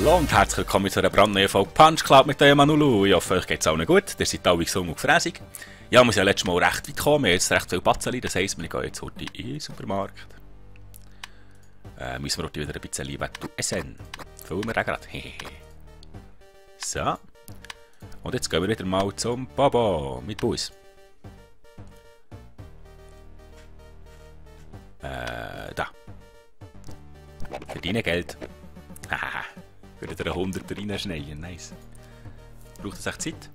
Hallo und herzlich willkommen zu einer brandneuen Folge Punch Club mit dem Manulu. Ich hoffe, euch geht es allen gut. Ihr seid alle gesund und gefräßig. Ja, wir sind ja letztes Mal recht weit gekommen. Wir haben jetzt recht viel Batzeli. Das heisst, wir gehen jetzt heute in den Supermarkt. Müssen wir heute wieder ein bisschen was essen. Füllen wir den gerade. So. Und jetzt gehen wir wieder mal zum Baba mit Bus. Da. Für dein Geld. Haha. Für den 100er reinschneiden. Nice. Braucht das echt Zeit?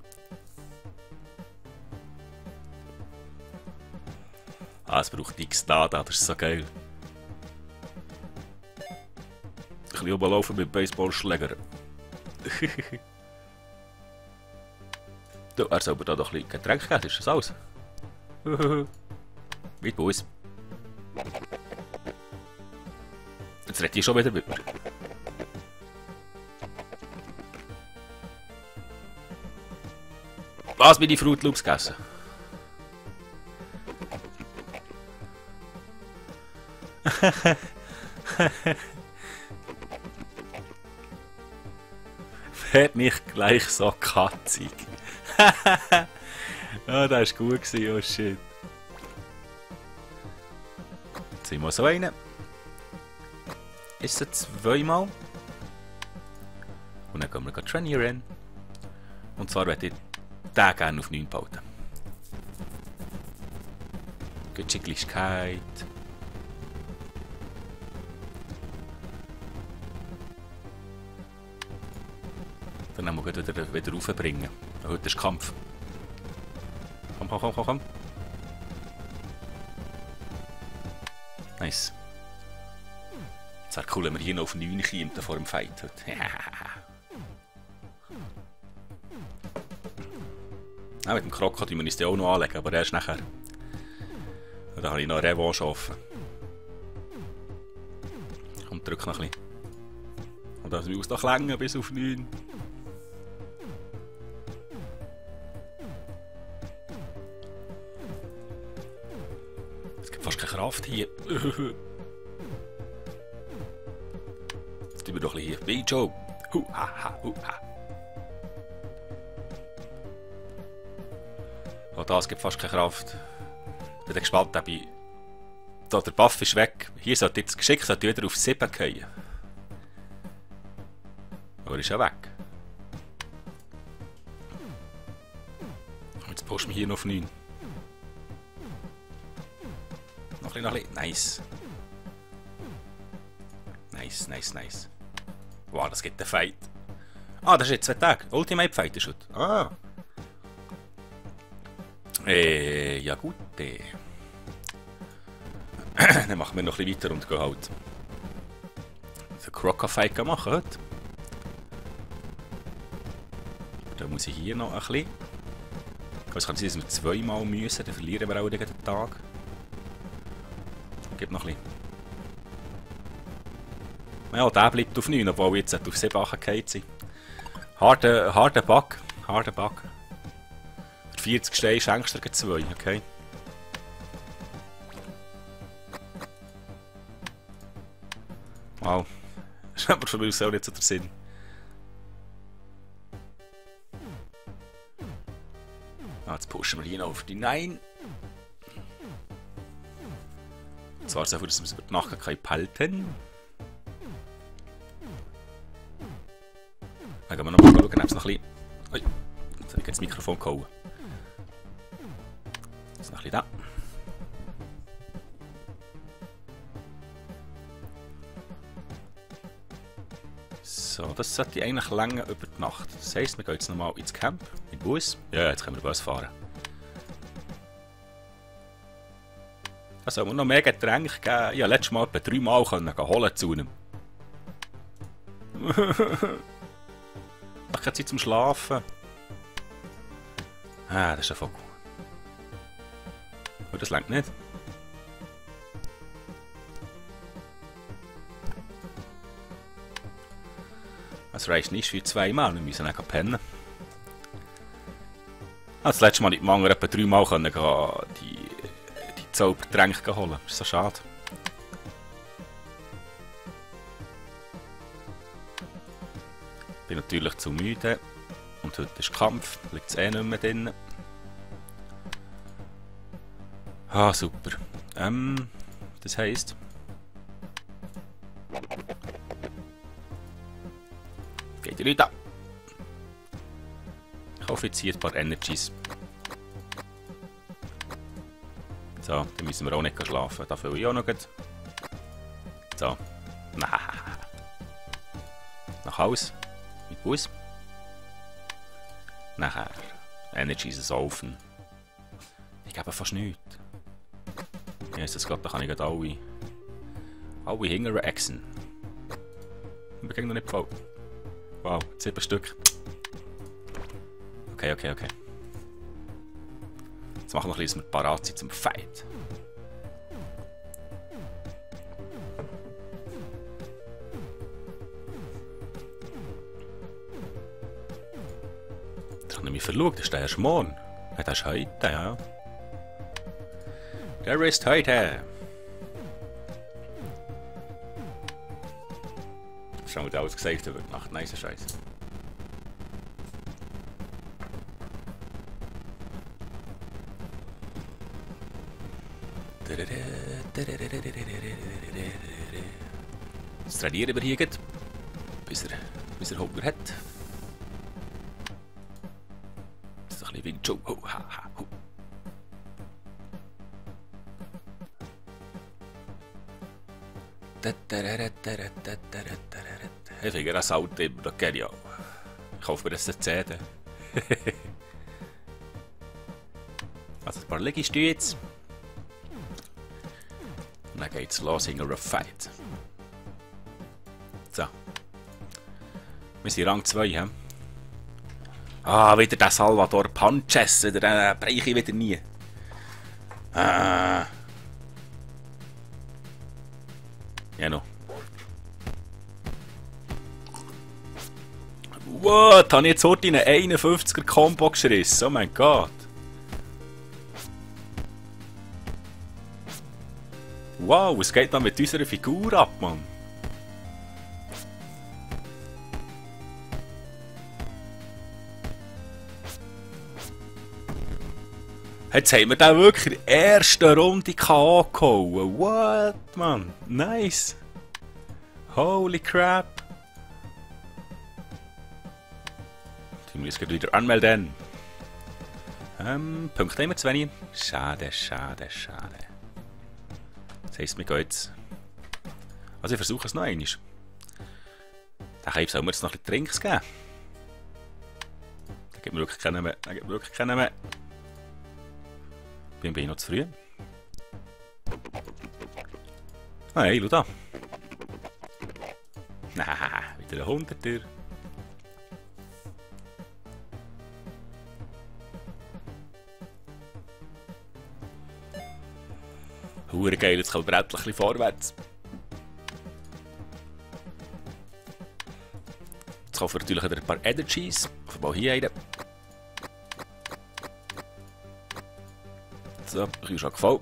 Ah, es braucht nichts da, das ist so geil. Ein bisschen rumlaufen mit Baseballschläger. Du, er soll mir da doch ein bisschen Getränk geben, ist das alles? Mit Bus. Jetzt rede ich schon wieder mit mir. Was bin ich Fruit Loops gegessen? Werd nicht gleich so katzig. Ja, das war gut, oh shit. Jetzt sind wir so einen. Ist es zweimal. Und dann gehen wir trainieren. Und zwar werde ich den gerne auf 9 behalten. Geschicklichkeit. Dann müssen wir wieder raufbringen. Heute ist Kampf. Komm, komm, komm, komm, komm. Nice. Es wäre cool, wenn wir hier noch auf 9 kommen vor dem Fight heute. Ja, mit dem Krokodil müssen wir uns auch noch anlegen, aber erst nachher. Da habe ich noch eine Revanche offen. Komm, drück noch ein bisschen. Und das muss noch länger bis auf 9. Es gibt fast keine Kraft hier. Jetzt tun wir doch ein bisschen hier. Joe. Huhaha, huha. Auch das gibt fast keine Kraft. Ich bin gespannt, ob ich... Da, der Buff ist weg. Hier sollte jetzt geschickt wieder auf 7 gehen. Aber er ist ja weg. Jetzt pushen wir hier noch auf 9. Noch ein bisschen. Nice. Nice, nice, nice. Wow, das gibt einen Fight. Ah, das ist jetzt 2 Tage. Ultimate Fight ist heute. Ah. Ja gut. Dann machen wir noch ein bisschen weiter und gehen halt den Croco-Fight machen heute. Dann muss ich hier noch ein bisschen. Es kann sein, dass wir 2-mal müssen, dann verlieren wir auch den Tag. Gibt noch ein bisschen. Ja, der bleibt auf 9, obwohl jetzt auf 7 gefallen sind. Harter Bug. Harter Bug. 40 Steine schenkst du dir 2, okay? Wow. Das ist aber für mich auch nicht so der Sinn. Ah, jetzt pushen wir hier noch auf die 9. Und zwar so, dass wir es über die Nacht behalten. Dann gehen wir noch mal schauen, ob es noch ein bisschen... Ui, jetzt habe ich das Mikrofon gehauen. Jetzt noch ein bisschen da. So, das sollte eigentlich länger über die Nacht. Das heisst, wir gehen jetzt nochmal ins Camp mit Bus. Ja, jetzt können wir Bus fahren. Also, wir noch mehr Getränke geben. Ja, letztes Mal etwa 3 Mal können holen zu ihm. Noch keine Zeit zum Schlafen. Ah, das ist ein Vogel. Oh, das reicht nicht. Das reicht nicht für 2 Mal, wir müssen auch pennen. Das letzte Mal nicht Mangel etwa 3 Mal können die Zaubertränke holen. Das ist so schade. natürlich zu müde. Und heute ist Kampf, liegt es eh nicht mehr drin. Ah, super. Das heisst... Geht die Leute an. Ich kaufe jetzt hier ein paar Energies. So, dann müssen wir auch nicht schlafen. Da will ich auch noch gut. So. Nach Haus. Mit Bus. Nachher. Energies saufen. Ich gebe fast nichts. Ja, ist das gerade, da kann ich gerade alle hingern exen. Wir gehen noch nicht voll. Wow, 7 Stück. Okay. Jetzt machen wir noch ein bisschen parat zum Fight. Das habe ich mich verloren, das ist der erst morgen. Ja, das ist heute, ja. Der ist heute. Schau mal, der alles gesagt wird. Nacht, nice Scheiße. Jetzt trainieren wir hier, bis er Hunger hat. Das ist ein bisschen Wing Chun. Ich finde das Auto immer noch genial. Ich hoffe, das ist eine CD. Also ein paar Liegestütze. Und dann geht's los in einer Fight. So. Wir sind Rang 2, hä? Ah, wieder der Salvador Punches, den breche ich wieder nie. Ja, noch. What? Habe ich jetzt heute einen 51er Combo geschissen? Oh mein Gott. Wow, was geht da mit unserer Figur ab, Mann? Jetzt haben wir den wirklich in der ersten Runde K.O. gehauen. What, Mann? Nice. Holy crap. Ich muss jetzt wieder anmelden. Punkte immer zu wenig. Schade. Das heisst, mir geht's. Also ich versuche es noch einmal. Den Kaib soll mir jetzt noch ein bisschen Trinks geben. Da gibt mir wirklich keinen mehr. Bin ich noch zu früh? Ah, hey, schau da. Wieder ein 100er. Hure geil, jetzt kommen wir endlich ein bisschen vorwärts. Jetzt kaufen wir natürlich wieder ein paar Energies. Mal hier einen. So, ich habe schon gefallen.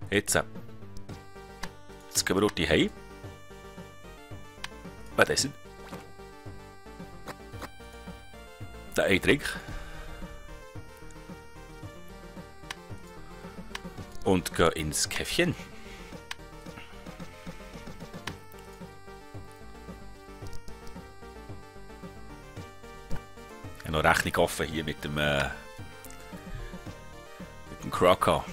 Jetzt gehen wir dort heim. Was ist das? Der ein Trink. Und gehen ins Käffchen. Ich habe noch Rechnung offen hier mit dem Crocker.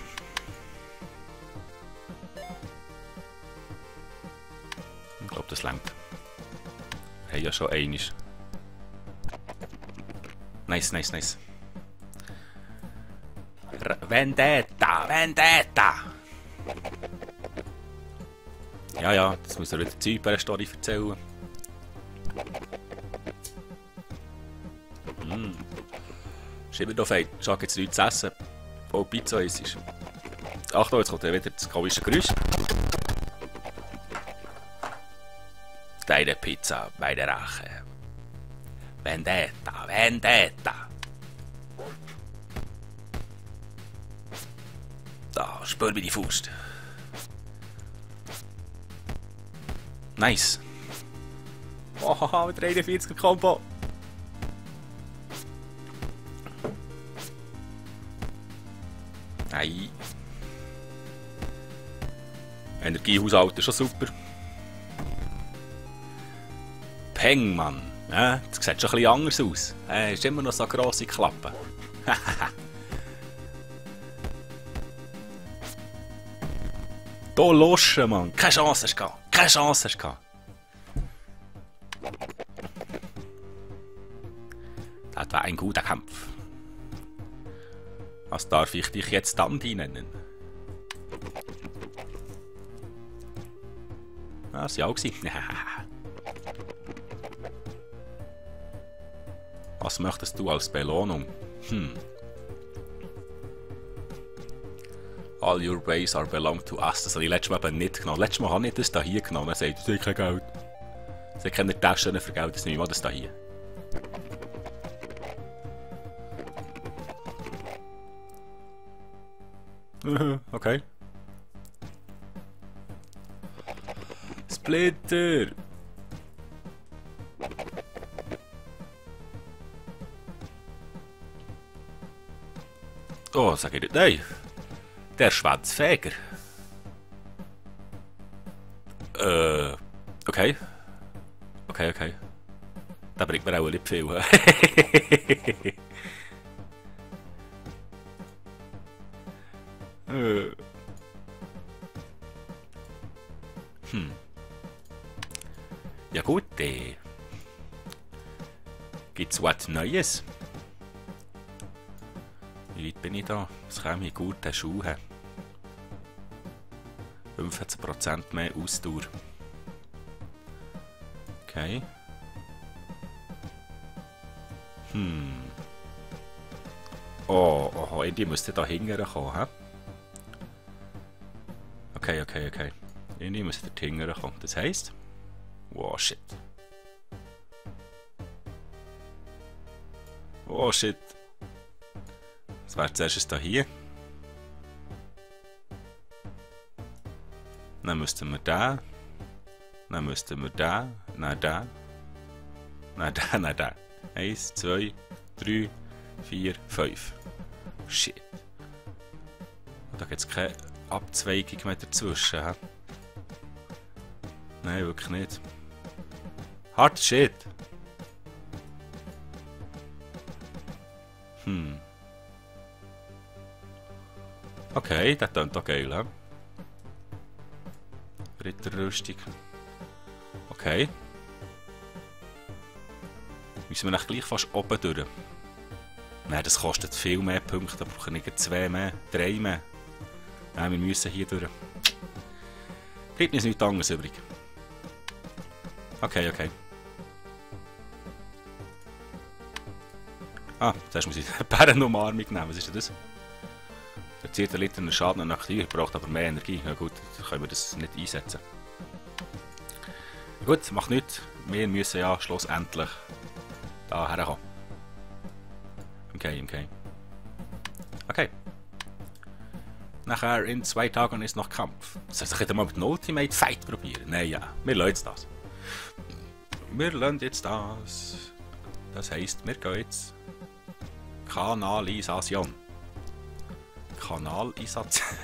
Ich glaube, das langt. Wir haben ja schon einiges. Nice. Vendetta! Ja, das muss er wieder Zeug bei der Story erzählen. Schau mir doch fein. Schau jetzt nichts zu essen. Wo Pizza ist. Achtung, jetzt kommt wieder das komische Geräusch. Deine Pizza, meine Rache. Vendetta! Da, spür mir die Faust. Oh, mit 41er Combo. Nein. Energiehaushalt ist schon super. Peng, Mann. Ja, das sieht schon ein bisschen anders aus. Ist immer noch so eine grosse Klappe. Da loschen, Mann. Keine Chance hast du gehabt. Keine Chance hast du gehabt. Das war ein guter Kampf. Was darf ich dich jetzt Dandy nennen? Ah, das war ja auch. Was möchtest du als Belohnung? All your ways are belong to us. Das habe ich letztes Mal eben nicht genommen. Letztes Mal habe ich das hier genommen. Er sagt, das ist kein Geld. Sie haben keine Taschen für Geld, das nehme ich mal das hier. Okay. Splitter! Oh, sag ich nicht. Nein! Der Schwanzfeger. Okay. Okay. Da bringt mir auch nicht viel. Ja gut, gibt's was Neues? Wie weit bin ich da? Es käme hier gute Schuhe. 15% mehr Ausdauer. Okay. Oh, irgendwie müsste da hinten kommen, hä? Okay. Irgendwie müsste da hinten kommen. Das heisst... Wow, shit. Oh, shit. Das wäre zuerst da hier. Dann müssten wir da. Dann müssten wir da. Nein, da. Nein, da, nein, da. 1, 2, 3, 4, 5. Shit. Und da gibt es keine Abzweigung mehr dazwischen. He? Nein, wirklich nicht. Hard shit. Okay, das klingt doch geil, he? Ritterrüstung. Okay. Müssen wir nach gleich fast oben durch. Nein, das kostet viel mehr Punkte. Da brauchen wir nicht 2 mehr, 3 mehr. Nein, wir müssen hier durch. Bleibt uns nichts anderes übrig. Okay. Ah, zuerst muss ich die Bärenumarmung nehmen. Was ist denn das? Verziert Liter einen Schaden und aktiv, braucht aber mehr Energie. Ja gut, dann können wir das nicht einsetzen. Gut, macht nichts. Wir müssen ja schlussendlich da herkommen. Okay. Nachher in 2 Tagen ist noch Kampf. Soll ich mal mit dem Ultimate Fight probieren? Nein, ja. Wir lassen das. Wir lassen jetzt das. Das heisst, wir gehen jetzt Kanalisation. Kanalisation.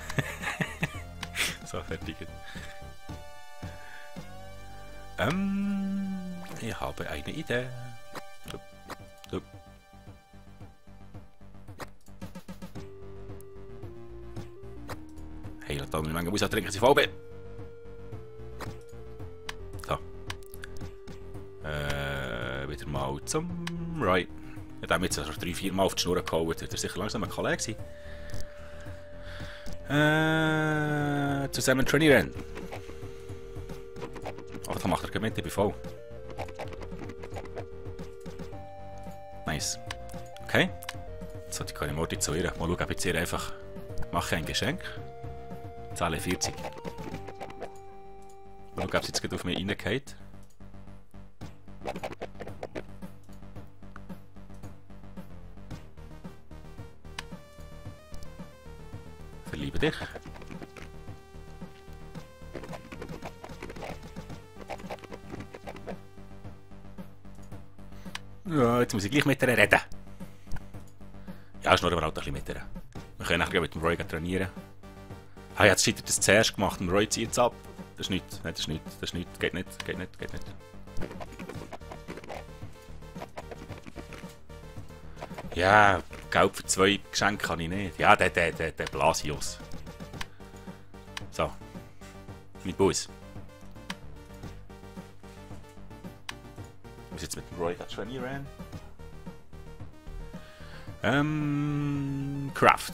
So, fertig. Ich habe eine Idee. Hey, lass da eine Menge Musik trinken, sie voll bin. So. Wieder mal zum Right. Ich habe jetzt 3-4 Mal auf die Schnur gehauen, wird er sicher langsam ein Kollege sein. Zusammen trainieren. Aber da macht er Gemeinde, ich bin voll. Nice. Okay. Jetzt sollte ich keine Morde zu ihr. Mal schauen, ob ich ihr einfach mache ein Geschenk. Zahle 40. Mal schauen, ob sie jetzt gerade auf mich reingeht. Verliebe dich. Ja, jetzt muss ich gleich mit ihr reden. Ja, schnurren wir halt ein bisschen mit ihr. Wir können nachher mit dem Roy trainieren. Ah, jetzt hat das zuerst gemacht und Roy zieht es ab. Das ist nichts. Nein, das ist nichts. Das ist nichts. Geht nicht. Geht nicht. Geht nicht. Ja, Geld für 2 Geschenke kann ich nicht. Ja, der Blasius. So. Mit Bus. Ich muss jetzt mit dem Roy trainieren. Craft.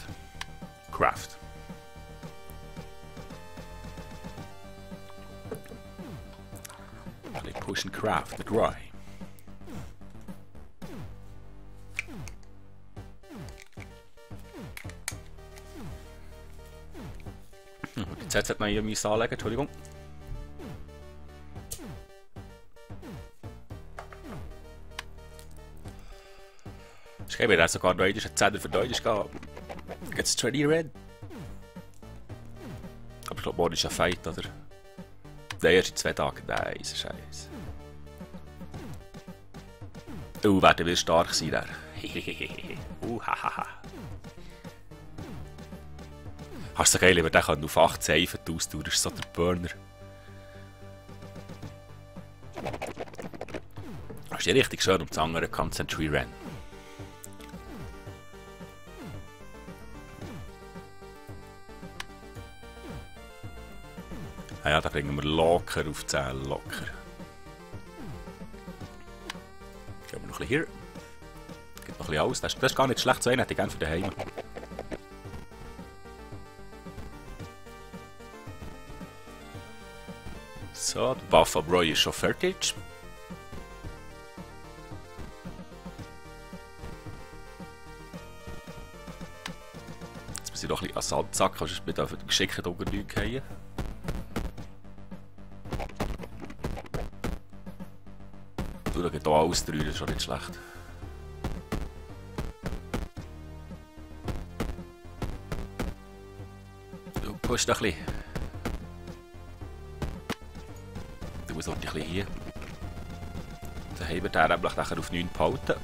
Craft. They push and craft the Roy. Jetzt hat man hier müssen anlegen, Entschuldigung. Ich gebe dir sogar Deutsch, ein Zettel für Deutsch gehen. Geht's Trainieren Red? Aber ich glaube, morgen ist ein Fight, oder? Der erste 2 Tage, nein, ist ein Scheiß. Werden will stark sein, der. Hahaha. Hast du so geil, über den kann auf 8 Seifen austauschen, das ist so der Burner. Das ist ja richtig schön um das andere Concentrate Rennen. Ah ja, da bringen wir locker auf 10, locker. Gehen wir noch ein bisschen hier. Geht noch ein bisschen aus, das ist gar nicht schlecht, so einen hätte ich gerne für daheim. So, der Buff of Roy ist schon fertig. Jetzt muss ich noch ein bisschen Sand sacken, sonst wird auf den geschickten Augen nichts fallen. Du, da geht hier alles rein, das ist schon nicht schlecht. Du pusht ein bisschen. Du musst ein bisschen hier. Dann haben wir den nämlich nachher auf 9 behalten.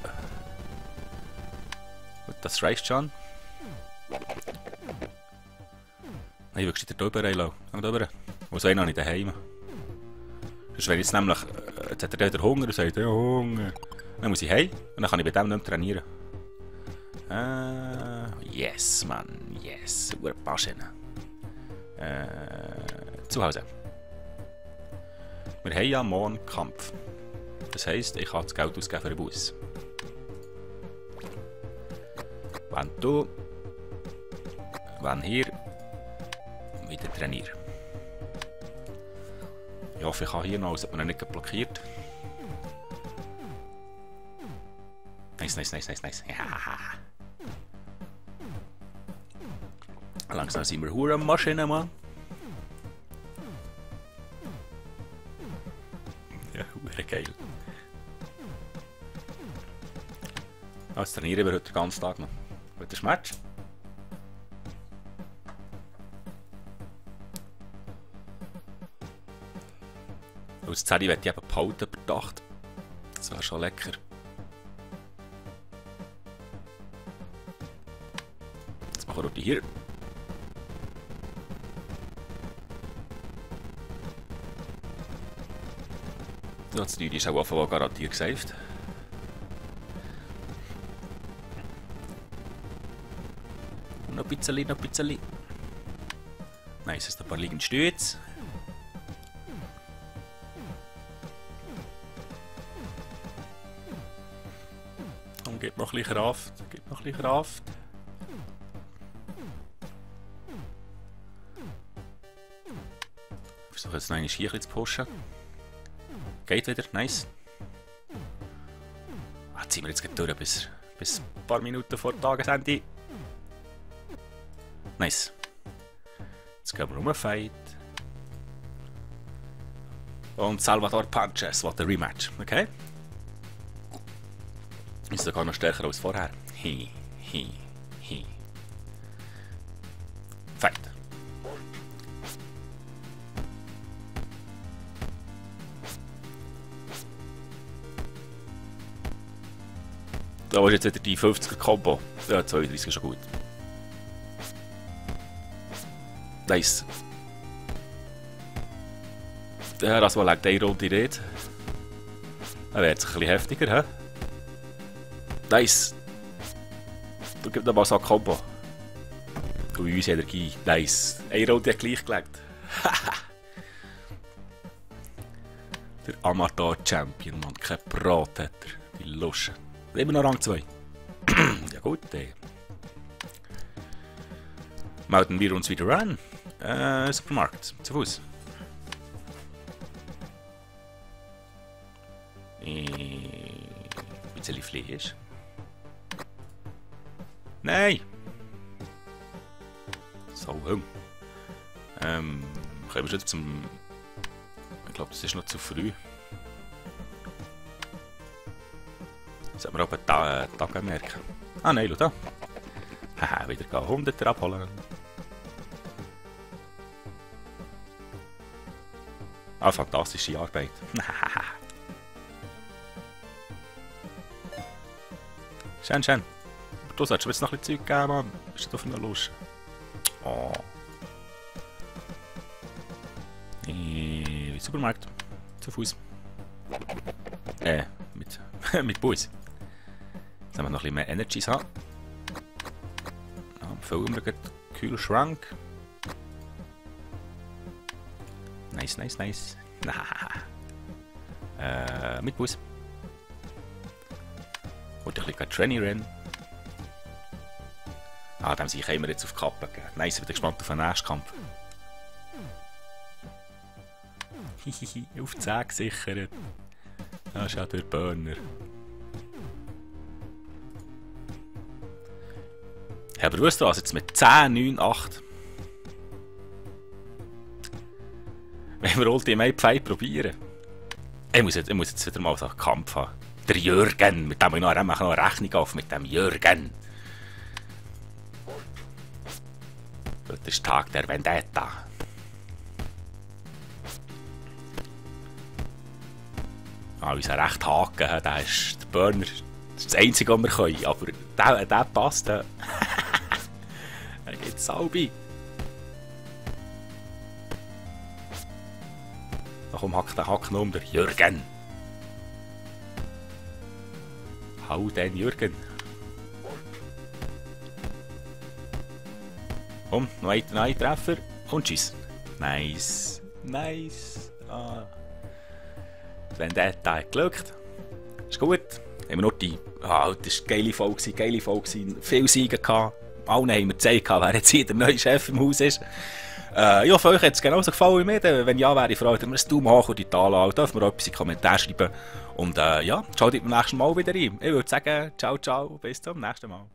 Gut, das reicht schon. Nein, wirklich den drüber reinlassen. Geh drüber. Wo ist noch nicht daheim? Sonst wenn jetzt nämlich... Jetzt hat er wieder Hunger und sagt, ja Hunger. Dann muss ich heim und dann kann ich bei dem nicht mehr trainieren. Yes, Mann. Yes. Passen. Zu Hause. Wir haben ja morgen Kampf. Das heisst, ich kann das Geld ausgeben für einen Bus. Wenn hier wieder trainieren. Ich hoffe, ich kann hier noch, als hat man ihn nicht blockiert. Nice, nice, nice, nice, nice. Ja. Langsam sind wir hure Maschinen, Mann. Ja, hure geil. Jetzt trainieren wir heute den ganzen Tag noch. Guter Schmerz. Aus 10 werde ich eben behalten per Nacht. Das wäre schon lecker. Jetzt machen wir die hier. Das Neue ist auch offenbar garantiert gesaved. Und noch ein bisschen, noch ein bisschen. Nice, es sind ein paar liegende Stütze. Und gibt noch ein bisschen Kraft. Gibt noch ein bisschen Kraft. Ich versuche jetzt noch einmal hier zu pushen. Geht wieder, nice. Jetzt sind wir jetzt durch bis ein paar Minuten vor Tagesende. Nice. Jetzt gehen wir um einen Fight. Und Salvador Punches, was der Rematch, okay? Ist sogar noch stärker als vorher. Fight. Da ist jetzt wieder die 50er-Kombo. Ja, 32 ist schon gut. Nice. Ja, das war like eine Runde Rede. Dann wird es ein bisschen heftiger, hä? Nice. Du gibst noch mal so ein Kombo. Ui, unsere Energie. Nice. Eine Runde hat gleich gelegt. Der Amateur-Champion, Mann. Kein Brot hat er. Die Lusche. Immer noch Rang 2. Ja gut, melden wir uns wieder an. Supermarkt. Zu Fuß. Ein bisschen Fleisch. Nein! So Hunger. Können wir schon zum... Ich glaube, das ist noch zu früh. Sollten wir aber Tag merken. Ah nein, schau da. Haha, wieder gehen 100er abholen. Ah, fantastische Arbeit. Schön, schön. Du solltest mir jetzt noch ein bisschen Zeug geben, Mann. Bist du auf einer Lust? Oh. Supermarkt. Zu Fuß. Mit Bus. Jetzt haben wir noch ein bisschen mehr Energies haben. Ja, füllen wir den Kühlschrank. Nice, nice, nice. Mit Bus. Und ein bisschen Tranny rennen. Ah, dem sich haben wir jetzt auf die Kappe gegeben. Nice, ich bin gespannt auf den nächsten Kampf. Hihihi, auf 10 gesichert. Das ist ja der Burner. Ja, aber weißt du was, jetzt mit 10, 9, 8. Wenn wir Ultimate Fight probieren. Ich muss jetzt wieder mal so einen Kampf haben. Der Jürgen, mit dem ich noch eine Rechnung auf, mit dem Jürgen. Das ist Tag der Vendetta. Ah, unser rechter Haken, der ist der Burner. Das ist das Einzige, was wir können. Aber der passt. Der geht sauber. Da komm, hack den Haken um, der Jürgen. Hau den Jürgen. Komm, noch ein Treffer und tschüss. Nice. Nice. Ah. Wenn der hat geglückt. Ist gut. Haben wir noch die... Ah, das war eine geile Folge. Viele Siege gehabt. Allen haben wir gezeigt, wer jetzt hier der neue Chef im Haus ist. Ich hoffe, euch hat es genauso gefallen wie mir. Wenn ja, wäre ich froh, wenn ihr ein Daumen hoch und die Tal an. Dürft mir auch etwas in die Kommentare schreiben. Und ja, schaut beim nächsten Mal wieder rein. Ich würde sagen, ciao, ciao, bis zum nächsten Mal.